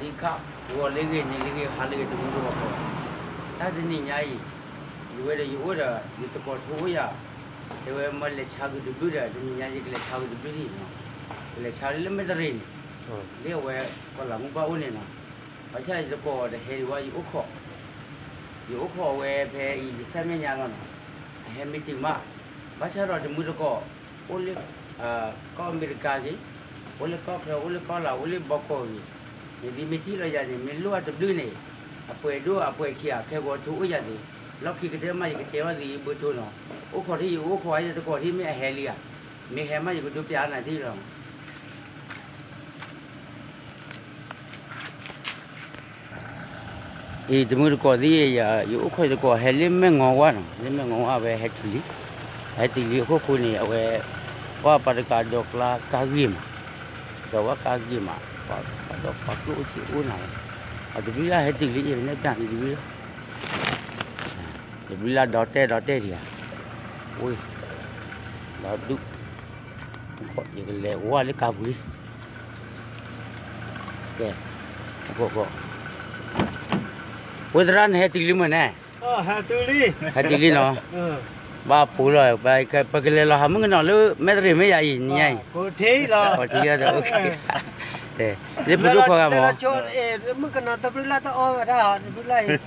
ဒံခါ, ဂီၤလၢဂ့ၤ နံၤလၢဂ့ၤ ဟါလၢဂ့ၤ တမူတကိးကိး, တၢ်တနံၤညါအံၤ, ယဝဲဒီးယအိၣ်ဒီး ယသကိးထိအိၣ်ယၤ, တဲဝဲမ့ၢ်လဲၤဆါက့ၤတဘျုးဒီး တနံၤညါယကလဲၤဆါက့ၤတဘျုးဒ်အံၤနီၤ, ကလဲၤဆါလၢမဲၢ်တရ့န့ၣ်, လၢအဝဲကီၢ်လၤမူဘၣ်အိၣ်န့ၣ်နီၤ, ဘၣ်ဆၣ်ယသကိးတဟဲဒံးဝဲယအိၣ်ခိး, ယအိၣ်ခိးဝဲဖဲအံၤ ယဆၢမဲာ်ညါလီၤနီၤ, အဟဲမ့ၢ်တုၤမး, ဘၣ်ဆၣ်ဒီးတမူတကိး, အိၣ်လၢ ကီၢ်အမဲရကၤဂ့ၤ, အိၣ်လၢကီၢ်ချၢ အိၣ်လၢကီၢ်လၤ အိၣ်လၢဘီကီၢ်ဂ့ၤ, နသုမ့ၢ်ထံၣ်လီၤယၤန့ၣ် မ့ၢ်လိၣ်အတဘျုးန့ၣ်, အပှဲၤဒိၣ်အပှဲၤဆံးဧါ ခဲကိာ်ထိအိၣ်ယၤသ့, လီၢ်ခံကတၢၢ်မး ယကတဲဘၣ်သုဘၢထိနီၤ, အိၣ်ခိးထံၣ်ယအိၣ်ခိးယသကိးထံၣ်မ့ၢ်အဟဲလံဧါ, မ့ၢ်ဟဲမး ယကဒိပျးနၤထံၣ်လီၤ. အံၤတမူတကိးသ့ၣ် ယအိၣ်ခိးယသကိးဟဲလၢမဲၢ်ငီဝါနီၤ, လၢမဲၢ်ငီဝါဝဲဟဲတုၤလံ, ဟဲတုၤလံအခိၣ်ဃိန့ၣ် အဝဲ ပှၤပှၤတကးဒီးကျါကါဂ့ၤမး, ဒီးဝဲကါဂ့ၤမး, ပှၤဒီးပှၤကျိၣ်အိၣ်ဆံးအိၣ်နၤဝဲ, အတဘျုးလၢ်ဟဲတုၤလံ အံၤနဲၣ်ပျၢ်န့ၣ်တဘျုးလၢ်, တဘျုးလၢ်ဒီးတဲဒီးတဲဒံးဧါ, အိၣ်, ဒီးဒူၣ်, ယကလဲၤဝါလၢကါပူၤလံ ကဲ, ဝဲသရၣ်န့ၣ်ဟဲတုၤလံမ့ၢ်န့ၣ်, ဟဲတုၤလံနီၤ, ဘၣ်ပူၤလီၤ, ပကလဲၤလီၤဟးမုၣ်ကနီၤလၢမဲၢ်တရ့ၣ်မ့ၢ်ယၤအံၤ နံၤညါအံၤ, ထံလီၤ, လၢပဒိၣ်ခွါဂၤမး, မုၣ်က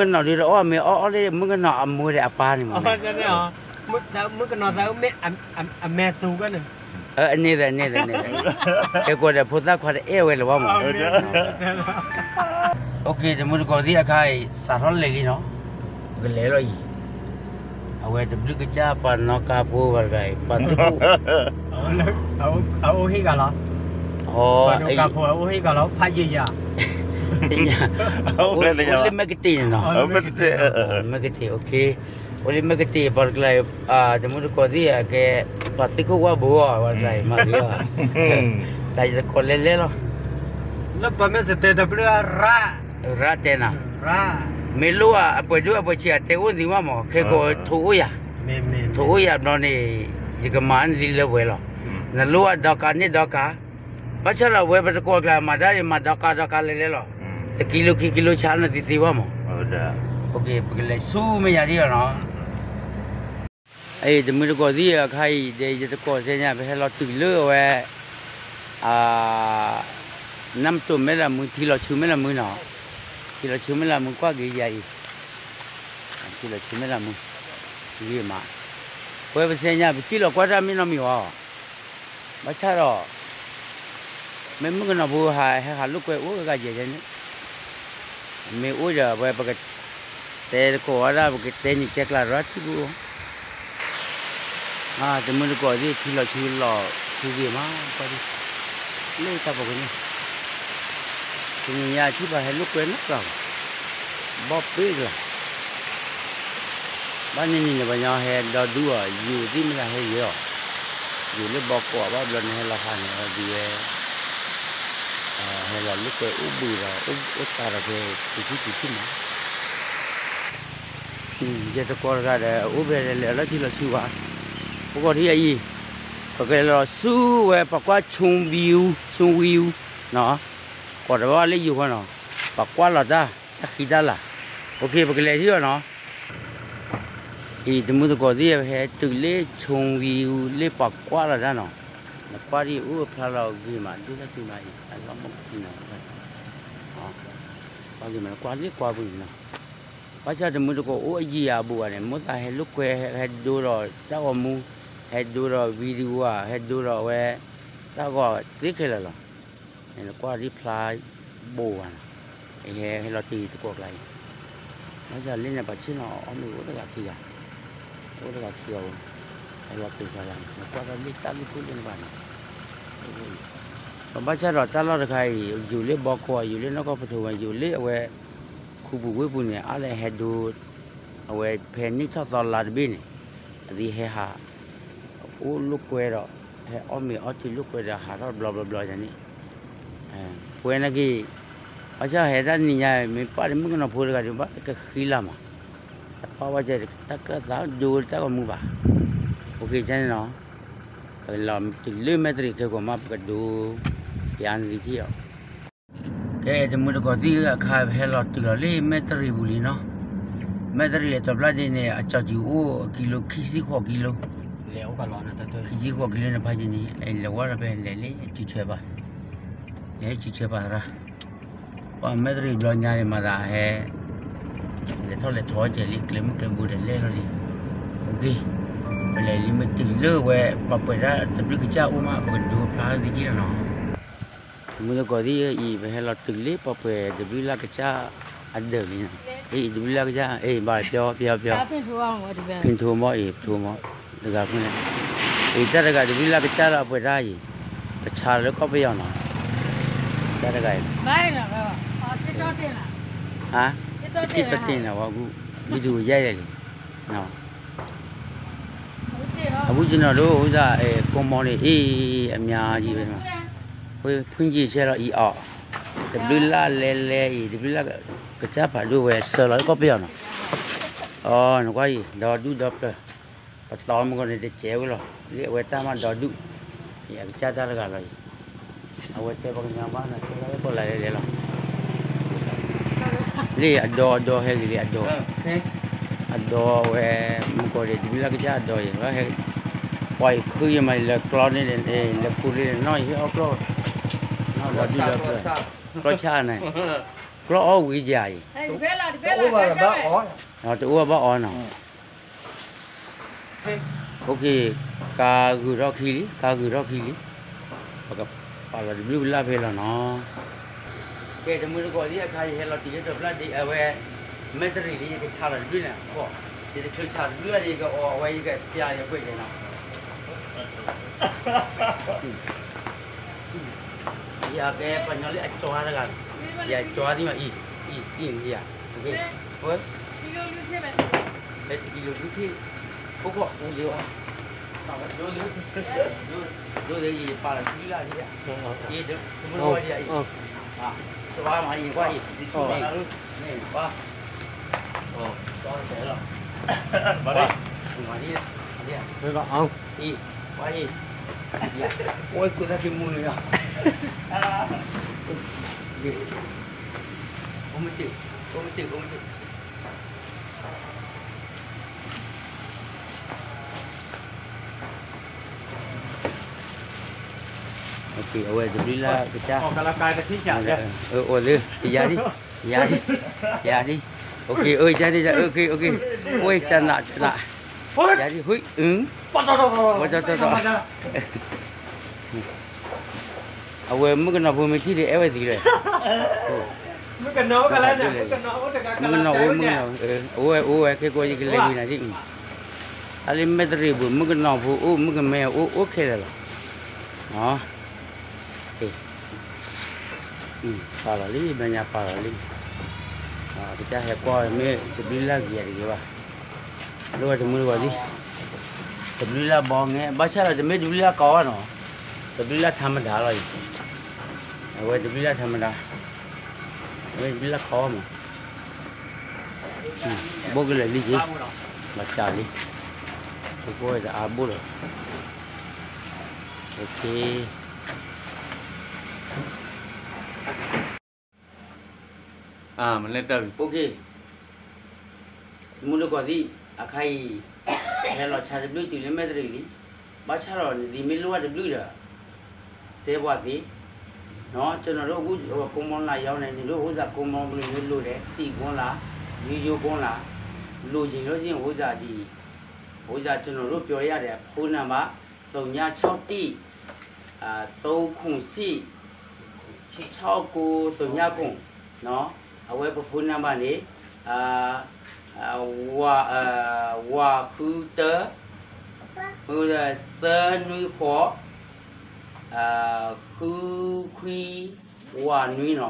နီၤဒုးတအီၣ်မ့ၢ်အီၣ်အီၣ်လၢမုၣ်ကနီၤအမိၢ်ဒီးအပၢ်န့ၣ်မး, မုၣ်ကနီၤသးအမ့ၢ်အမဲာ်သူကန့ၣ်, အန့ၣ်သ့န့ၣ်သ့န့ၣ်သ့, ကဲကိးဒီးဖိသၣ်ခွါတအဲၣ်ဝဲလၢၤဘၣ်မး, အိၣ်က့ၤ တမူတကိးသ့ၣ်အခါအံၤ စးထီၣ်လဲၤလံနီၤ, ပကလဲၤလီၤအံၤ, အဝဲတဘျုးကစၢ်ပှၤနီၣ်ကါဖိဝဲတဂၤအံၤ ပှၤသ့ၣ်ခိၣ်, အအိၣ်ဟ့ၣ်ဂၤလီၤ, အအိၣ်ဟ့ၣ်ဂၤလီၤ ဖးယံာ်ယံာ်, အိၣ်လၢမဲၢ်ကတ့ၢ်န့ၣ်နီၤ, မဲၢ်ကတ့ၢ် အိၣ်က့ၤ, အိၣ်လၢမဲၢ်ကတ့ၢ် ပှၤတကျါအံၤ, တမူတကိးသ့ၣ်အကဲ, ပှၤသ့ၣ်ခိၣ်ဝၣ်ဘိအီၤ ပှၤတကျါအံၤမၤဂ့ၤအီၤ, တၢ်ယသကိးလဲၤလဲၤလီၤ, လၢပှၤမ့ၢ်စတဲတဘျုးရၣ်, ရၣ်တဲနၤ, မ့ၢ်လိၣ်ဧါ အပှဲၤဒိၣ်အပှဲၤဆံးဧါ တဲအိၣ်သ့ဝဲမး ခဲကိးထိအိၣ်ယၤ, ထိအိၣ်ယၤဘျီန့ၣ်, ယကမၤနသ့လၢပှဲၤလီၤ, နလိၣ်ဧါဒီကါန့ၣ်ဒီကါ, ဘၣ်ဆၣ်ဒီးဝဲပတကိးကျါမၤတၢ်န့ၣ် မၤဒီကါဒီကါလဲၤလဲၤလီၤ, တကံလိခံကံလိဆါနသ့သ့ဝဲမး, ပကလဲၤဆူမဲာ်ညါဒ်အံၤနီၤ တမူတကိးသ့ၣ်အခါအံၤ ဒီးယသကိးစဲညါ ပဟဲလီၤတုၤလၢအဝဲ, နၢ်မတိၤမဲၢ်လးမူ ထံလီၤဆူမဲၢ်လးမူနီၤ, ထံလီၤဆူမဲၢ်လးမူကွၢ်က့ၤယၤအံၤ, ထံလီၤဆူမဲၢ်လးမူ, ဂ့ၤမး, ပဝဲပစဲညါ ပစံၣ်လီၤကွၢ်တၢ်မ့ၢ်နီတမံၤဘၣ် ဘၣ်ဆၣ်ဒီး, မ့ၢ်မုၣ်ကနီၤဖိဟးဟဲဟးလိာ်ကွဲအိၣ်ဂၤယဲၢ်န့ၣ်, မ့ၢ်အိၣ်ဒီး ပဝဲပကတဲသကိးဝဲဒၣ် ပကတဲန့ၣ်ကဲကျါရၣ်ထံၣ်ပူၤ, တမူတကိးသ့ၣ် ထံလီၤဆူလီၤဆူဂ့ၤမး ကွၢ်ဒ်, လၢတၢ်ပိာ်ကန့ၣ် တနံၤညါထံၣ်ပှၤဟဲလိာ်ကွဲနီတကျါဘၣ်, ဘီၣ်ပ့ၢ်ကျါ, ဘၣ်န့ၣ်န့ၣ် ပှၤညီဟဲဒီဒူၣ်အီၤ ယိၤသ့ၣ်မ့ၢ်ဂၤဟဲယဲၢ်အီၤ, ယိၤလၢဘီကီးဘၣ်ဘျီန့ၣ် ဟဲလီၤဟးန့ၣ် အဝဲဒုးဝဲ, ဟဲလီၤလိာ်ကွဲအိၣ်ဘှံးဒီး အိၣ်သးဒီးဖဲ ပူၤထံၣ်ပူၤထံၣ်မး ယသကိးတဂၤဒီး အိၣ်ဖဲလဲၤလီၤထံလီၤဆူဘၣ်, ပကီၢ်ထံအံၤ, ပကလဲၤလီၤဆူဝဲ ပှၤကွၢ်ဆိဝံၤ, ဆိဝံၤ, ကိးတဘၣ်လၢယိၤဃီနီၤ, ပှၤကွၢ်လီၤတၢ်, တၢ်ဃံတၢ်လၤ, အိၣ်ခ့ ပကလဲၤထံၣ်အီၤနီၤ, အံၤတမူတကိးသ့ၣ် ဟဲတုၤလၢဆိဝံၤလၢပှၤကွၢ်လီၤတၢ်နီၤ, နကွၢ်ဒ်အိၣ်ဖျါလီၤဂ့ၤမး ဒိၣ်ထီၣ်တုၤမးအံၤ အလီၢ်မုၢ်ကထံနီၤ, ကွၢ်ဂ့ၤမး နကွၢ်လၢကွၢ်ပူၤန့ၣ်နီၤ, ဘၣ်ဆၣ်တမူတကိးအိၣ်အယံာ်အဘူးဘၣ်န့ၣ် မိၣ်သးဟဲလိာ်ကွဲ ဟဲဒိဒီးတၢ်ဂီၤမူ, ဟဲဒိဒီး video ဧါ, ဟဲဒိဒီးအဝဲ တၢ်ဂီၤသ့ခဲလၢာ်လီၤ, နကွၢ်ဒ်ဖျါ ဘူးဘၣ်နီၤ, ဟဲဟဲလီၤတုၤသကိးကျါအံၤ, ဘၣ်ဆၣ်လၢန့ၣ် ပှၤဆ့ၣ်နီၤအီၣ်မ့ၤအိၣ်တဂၤခံဂၤ, အိၣ်တဂၤခံဂၤဧိၤ, ဟဲလီၤတုၤကျါလီၤ နကွၢ်ထီၣ်လၢတၢ်ဂ့ၢ်ဖိလၢနဘၣ်န့ၣ်, ပဘၣ်ဆၣ်ဒီးတၢ်လီၢ်တခါအံၤ ယိၤလၢဘီကီး ယိၤလၢနီၢ်ကီၢ်ပထိးဝဲ ယိၤလၢအဝဲ ခူပူၤဝ့ၢ်ပူၤန့ၣ် အါလဲၣ်ဟဲဒိ အဝဲဖဲနံၣ်ထီၣ်သီလါတဘ့ၣ်န့ၣ် အသ့ဟဲဟး အိၣ်လိာ်ကွဲဒီး ဟဲအီၣ်မ့ၤအီထံလိာ်ကွဲဒီးဟးထီၣ်ဘျီဘျီဘျီန့ၣ်, ပဝဲနာ်က့ၤ ဘၣ်ဆၣ်ဟဲတၢ်နံၤညါ မ့ၢ်ပာ်ဒီးမုၣ်ကနီၤဖိတဂၤဒီး ဘၣ်ကဃံလၤမး, တပာ်ဝဲကဲတၢ်ကၢၣ်သးဒိတၢ်ဂီၤမူဘၣ်, အိၣ်ခ့န့ၣ်နီၤ, ပကလီၤတုၤလၢမဲၢ်တရံးခဲကိာ်မး ပကဒိ ပျးနသ့ထံၣ်အီၤ ကဲ တမုၢ်တကိးသ့ၣ်ဧၢ အခါပဟဲလီၤတုၤလီၤလၢမဲၣ်တရံးပူၤလံနီၤ, မဲၣ်တရံးအတီၤဖျၢၣ်ဒ်န့ၣ် အကၠီၤစူၤအိၣ်ကံလိ ခံဆံဃိးကံလိ, ခံဆံဃိးကံလိန့ၣ် ဖးယံာ်န့ၣ် လဲၤဝဲဒီးဖဲလဲၤလၢစုဆဲပၤ, လဲၤစုဆဲပၤသရၣ်, ပှၤမဲၣ်တရံးဘျီညါန့ၣ်မၤသးဟဲ လဲၤထီၣ်လဲၤထီကဲလံ ကျဲမုၢ်ကျဲဘိဒီးလဲၤလီၤလံ, ပက့ၤ, ပလဲၤလံမ့ၢ်တုၤလၢဝဲ ပှၤပှဲၤဒၣ်တဘျုးကစၢ်အိၣ်မး ပကဒိဖျါသ့က့ၢ်လီၤနီၤ. တမုၢ်တကိးသ့ၣ်အံၤ ပဟဲလီၤတုၤလၢပှၤပှဲၤတဘျုးလၢ်ကစၢ်အဒၢးလံနီၤ, အံၤတဘျုးလၢ်ကစၢ် အံၤဘၣ်ပျီပျီပျီ, ဖ့ၣ်ထူမီၢ်အံၤ ဖ့ၣ်ထူမီၢ်, တဂၤဖုန့ၣ်, အံၤတၢ်တဂၤတဘျုးလၢ်ကစၢ်လၢအပှဲၤတၢ်အံၤ, ပဆါလၢကီၢ်ပယီၤနီၤ, တၢ်တဂၤအံၤ, ဟါ, တံၢ်တီတ့ၢ်နီၤဝဲကူ, မ့ၢ်တူၤယဲၢ်လဲၣ်လံ အဘူးကနီၤဒိၣ် ဝဲဒၣ် ကိမီန့ၣ် အ့ၣ် အမါယံၤဝဲ, ဖုကံဆဲလီၤအံၤအီၤ, တဘျုးလၢ်လဲၤလဲၤအံၤ တဘျုးလၢ်ကစၢ်ဖးဒိၣ်ဝဲဆၢလီၤကီၢ်ပယီၤနီၤ, အီၤ နကွၢ်အံၤ ဒီဒူၣ်ဒီပျၢၤ, ပတီၢ်မုၢ်ကီၢ်န့ၣ်တစဲးဝဲလီၤ, လၢအဝဲတၢ်မၤဒီဒူၣ်, အကစၢ်တၢ်တဂၤလီၤအံၤ, အဝဲတဲပှၤကညီဘၣ်န့ၣ် တဲလၢကိးလၢလဲၤလဲၤလီၤ လၢအဒီအဒီဟဲဂ့ၤလံအဒီ, အဒီဝဲ, မုၢ်ကီၢ်ဒဲး တဘျုးလၢ်ကစၢ်အဒီအံၤ, ပှၤအံၤခုယမၤလၢကျီန့ၣ်, လဲၤခူလၢနီၢ်အံၤဟဲအီၣ်ကျီ, နီၢ်ဒီဒူၣ်ဒီပျၢၤ, ကျီဆၣ်န့ၣ်, ကျီအီၣ်ဝံၤယၤအံၤ, တအိၣ်ဘၣ်အီၤနီၤ ကါ ဂုၤထီၣ်ခံလံ, ကါဂုၤထီၣ်ခံလံ, ပကပာ်လီၤတဘျုးလၢ်ဖဲလီၤနီၤ, ကဲ တမုၢ်တကိးသ့ၣ်အခါ ယဟဲလီၤတုၤလၢတီၤဖျၢၣ်ဒ့ အဝဲ, မဲၣ်တရံးလံ ယကဆါလီၤတဘျုးန့ၣ်, ယတချုးဆါတဘျုးန့ၣ် ယကအီၤ အဝဲယကပျးယပှဲၤလဲၤနီၤ ယကဲပှၤညီလၢအကၠီတဂၤ, ယကၠီသံမးအံၤ, အံၤ, အံၤ, အံၤ, ဖဲတကံလိၤဒုးထံၣ်, ဖိကီၢ်အူလံဝဲ, ဒိးလၢယပာ်လီၤတဘျုးလၢ်ဒံး, အံၤ, တမုၢ်တကိးဒံးအံၤ, တဘၣ်မးအံၤကွၢ်အံၤ, န့ၣ်ကွၢ် မၤဒ်, မၤဒ်, မၤဒ်, အံၤ, ကွၢ်အံၤ, အိၣ်ကွၢ်တၢ်ဖံးမူလံယၤ, အိၣ်မ့ၢ်တ့ၢ်, အိၣ်မ့ၢ်တ့ၢ်, အိၣ်မ့ၢ်တ့ၢ် အဝဲတဘျုးလၢ်ကစၢ်, အိၣ်လၢ, ယၤဒံး, ယၤဒံး, ယၤဒံး, အိၣ်က့ၤက့ၤ, ဝဲကနးကနး, ယၤဒံး, ဝဲ, အဝဲမုၣ်ကနီၤဖိမ့ၢ်ထံၣ်ဒီး အဲၣ်ဝဲသ့လၢၤ, မုၣ်ကနီၤဖိမုၣ်ကနီၤ, အဝဲအိၣ်ဝဲခဲကိးယကလဲၤဝံၤနၤဒ်, တၢ်လၢမဲၣ်တရံးပူၤ မုၣ်ကနီၤဖိအိၣ် မုၣ်ကမဲအိၣ် အိၣ်ခဲလၢာ်လီၤ, ပာ်လီၤလံ ဘျီညါပာ်လီၤလံ, ကစၢ်ဟဲကွၢ်မ့ၢ်တဘျုးလၢ်ဂ့ၤတဂ့ၤဘၣ်, လိၣ်ဝဲတမုၢ်တကိးသ့ၣ်, တဘျုးလၢ်ဘီငဲ ဘၣ်ဆၣ်ဒီးတမ့ၢ်တဘျုးလၢ်ကီဘၣ်နီၤ, တဘျုးလၢ်ထးမတၤလီၤအံၤ, အဝဲတဘျုးလၢ်ထးမတၤ, အဝဲတဘျုးလၢ်ကီမး, ဘိၣ်ကလၢာ်လံက့ၤ, ဘၣ်စးလံ, ပကိးဝဲတအါဘိၣ်လီၤ, မုၢ်တကိးသ့ၣ် အခါအံၤ, ဟဲလီၤဆါတဘျုးတုၤလၢမဲၣ်တရံးလံ, ဘၣ်ဆၣ်ဒီးနသုမ့ၢ်လိၣ်ဘၣ်တဘျုးဒီး, တဲပှၤသ့, ကနီၤဒိၣ်အူ ကိမီလၢယီၤန့ၣ် နဒိၣ်အိၣ်စ့ၢ်ကိမီဘျီ နလိၣ်ဒီး စံာ်ကိလါ, ယိယိကိလါ, လိၣ်ယံၤလိၣ်စ့ၢ်အိၣ်စ့ၢ်ဒ်အံၤ, အိၣ်စ့ၢ်ကနီၤဒိၣ်ပျီယၤဒီး ဖိနံဘၣ်, သုညါ ဆီၣ်တံၢ် သုခိၣ်စံၣ်, ဆီၣ်ကိ သုညါခိၣ်, အဝဲပဖိနံဘၣ်န့ၣ်, ဝၤဃုတၢ, သၢနွံဃိး, ဃုခွံ, ဝၤနွံနီၤ,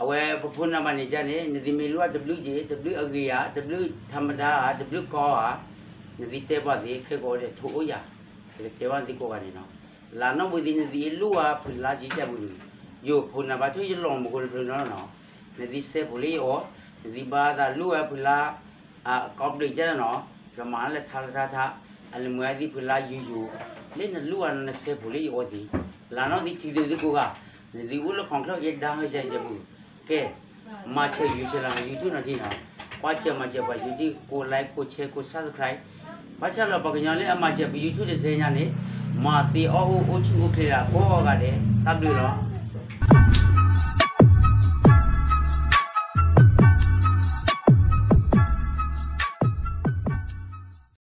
အဝဲပဖိနံဘၣ်န့ၣ်ကန့ၣ် နသုမ့ၢ်လိၣ်ဘၣ်တဘျုးက့ၤ တဘျုးအဂ့ၤဧါ တဘျုးထးမတၤဧါ တဘျုးကီဧါ, နသုတဲပှၤသ့ခဲကိးဒီး ထိၣ်အိၣ်ယၤ, ယကတဲဘၣ်နသုကိးဂၤန့ၣ်နီၤ, လၢနီၢ်ပူၤသ့ၣ် နသုအလိၣ်ဝဲဖုလါစံၣ်ကဲပူၤန့ၣ်, ယိာ်ဖိနံဘၣ်ထိၣ်ယလီၤမူခိၣ်တဖျၢၣ်နီၤနီၤ, နသုစဲးဖိလၢယအီၤ, နသုဘၣ်သးလိၣ်ဝဲဖုလါ အကိးဘျ့ကဲနီၤ, ယမၤလၢထါလၢထါထါ, အလၢမွဲအသ့ၣ်ဖုလါယိယိ, လၢနလိၣ်ဝဲနစဲးဖိလၢယအီၤသ့, လၢနီၢ်သ့ၣ်ထံသ့ၣ်ကိးဂၤ, နသုအိၣ်လၢ ခုၣ်ချၢၣ် ယဲဒါဟၢဆဲးယဲပူၤ, ကဲ, မၤစၢၤယုာ်စၢၤလီၤ YouTube နီၤထံနီၤ, ကွၢ်စၢၤမၤစၢၤပှၤ YouTube ကိး like ကိး share ကိး subscribe, ဘၣ်ဆၣ်လီၤပှၤကညီလၢအမၤစၢၤပ YouTube တစဲညါန့ၣ်, မၤသ့အီၣ်အိၣ်အိၣ်ဆူၣ်အိၣ်ချ့လၢကိးဂၤဒဲး တၢ်ဘျုးလီၤ.